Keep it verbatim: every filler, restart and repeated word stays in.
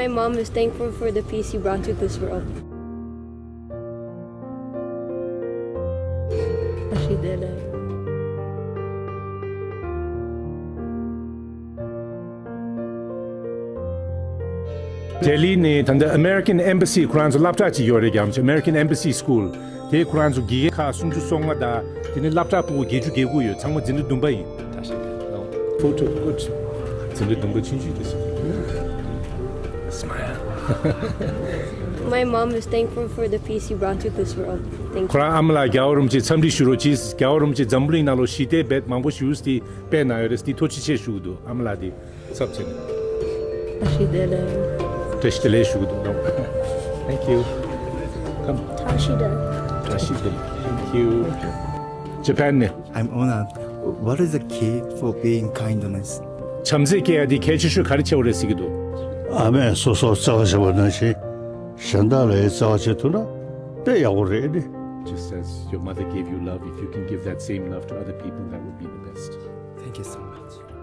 My mom is thankful for the peace he brought to this world. ལྡི་ལི་ནས་ད་ལྟ་American Embassy ཁོ་རང་ཚོ་སློབ་གྲྭ་ཅིག་ཡོད་རེད་ཀྱང་། American Embassy School དེ་ཁོ་རང་ཚོ་དགེ་རྒན་ཁག་སུམ་ཅུ་སོ་ལྔ་དང་། དེ་ནས་སློབ་གྲྭ་ཕྲུ་གུ་བརྒྱད་ཅུ་གྱ་དགུ་ཡོད། ཚང་མ་འཛིན་གྲྭ་བདུན་པ་ཡིན། Photo good. འཛིན་གྲྭ་བདུན་པ་ཆུང་ཆུང་དེ་སོང་། Smile. My mom is thankful for the peace he brought to this world. Thank you. ཁོ་རང་ཨ་མ་ལགས་རྒྱལ་བ་རིན་པོ་ཆེ་འཚམས་འདྲི་ཞུ་རོགས་གྱིས། རྒྱལ་བ་རིན་པོ་ཆེ་འཛམ་བུ་གླིང་ནང་ལོགས་ཞི་བདེ་རྦད་མང་པོ་ཞིག་དེ་སྤེལ་གནང་ཡོད་རེད། དེ་ཐུགས་རྗེ་ཆེ་ཞུ་གི་འདུག་ཨ་མ་ལགས་དེ་ཚབ་བྱས་ནས། བཀྲ་ཤིས་བདེ་ལེགས། བཀྲ་ཤིས་བདེ་ལེགས་ཞུ་གི་འདུག Thank you. Come. བཀྲ་ཤིས་བདེ་ལེགས། བཀྲ་ཤིས་བདེ་ལེགས། Thank you. Japan ནས། I'm honored. What is the key for being kindness? བྱམས་བརྩེ་སྐྱེ་ཡ་དེ་གལ་ཆེ་ཤོས་ག་རེ་ཆེ་བ་རེད་ཟེར་གྱི་འདུག་ཨ་མས་སོ་སོར་བརྩེ་བ་བྱས་པ་ནང་བཞིན་གཞན་དག་ལ་ཡང་བརྩེ་བ་བྱེད་ཐུབ་ན་དཔེ་ཡག་པོ་རེད་ནི། Just as your mother gave you love, if you can give that same love to other people, that would be the best. Thank you so much.